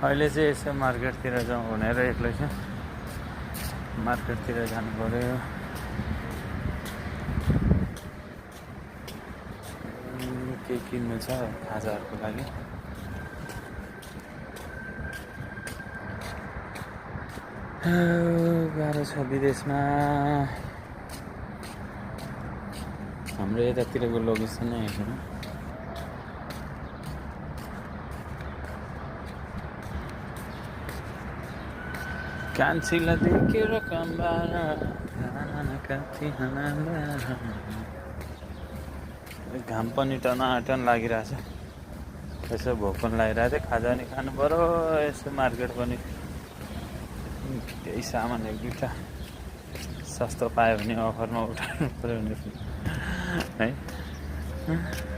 अहिले चाहिँ यसो मार्केटतिर जाउँ भनेर एक्लै छ मार्केटतिर जानु पर्यो के किन्नु छ खाजाहरूको लागि गाह्रो छ विदेशमा हाम्रो यतातिरको लोकेसन नै हेर्नु कान्छीलाई देखेर कम्बार घाम पनि टनाटन लागिरहेछ यसो भोक पनि लागिरहेको थियो खाजा पनि खानु पर्यो यसो मार्केट पनि केही सामान एक दुईवटा सस्तो पायो भने अफरमा उठाउनु पर्यो भने है